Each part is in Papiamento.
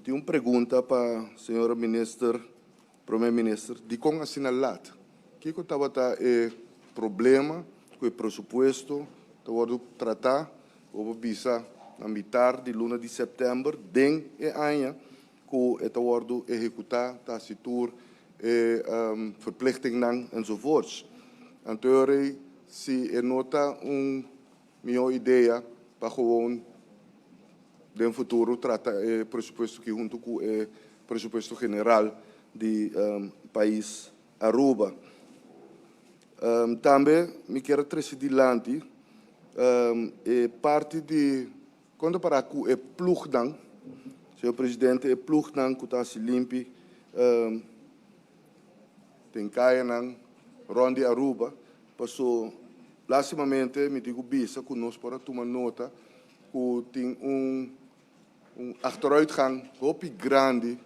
Mi tin un pregunta pa señora minister, prome minister, dicon asina laat? Kico tabata e problema cu e presupuesto ta wordo trata, of bisa na mitar di luna di september den e aña cu e ta wordo ehecuta, ta haci tur e verplichtingnan enzovoorts? Anto si e no ta un miho idea pa gewoon den futuro trata e presupuesto aki hunto cu e presupuesto general di pais Aruba. Tambe mi kier a trece dilanti e parti di con ta para cu e ploegnan, señor Presidente, e ploegnan cu ta haci limpi den cayanan rond di Aruba, paso lastimamente mi tin cu bisa cu nos por a tuma nota cu tin un achteruitgang hopi grandi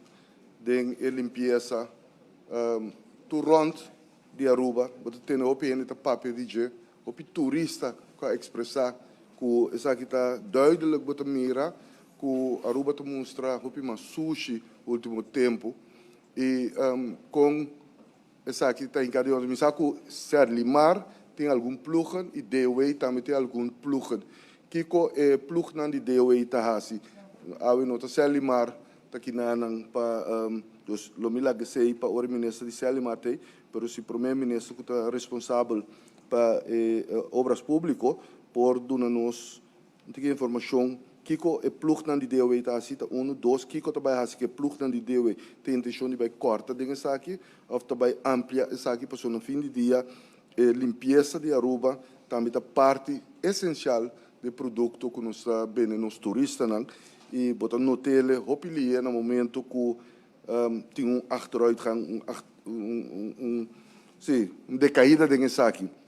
den e limpieza tur rond di Aruba. Bo ta tene hopi hende ta papia di dje, hopi turista cu a expresa cu esaki ta duidelijk. Bo ta mira cu Aruba ta mustra hopi mas sushi ultimo tempo y con esaki ta hinca di otro. Mi sa cu Serlimar tin algun ploegen y DOW tambe tin algun ploegen. Kico e ploegnan di DOW ta haci? Awe no ta Serlimar ta kinanan pa dus lo mi laga esey pa ora minister di Serlimar t'ey, pero si prome minister cu ta responsabel pa e obras publico por duna nos un tiki informacion kico e ploegnan di DOW ta haci, ta uno. Dos, kico ta bay haci cu e ploegnan di DOW? Tin intencion di bay corta den esaki of ta bay amplia esaki? Pasobra na fin di dia e limpieza di Aruba tambe ta parti esencial di producto cu nos ta bende nos turistanan y bo ta notele hopi lihe na momento cu tin un achteruitgang, un, si, un decaida den esaki.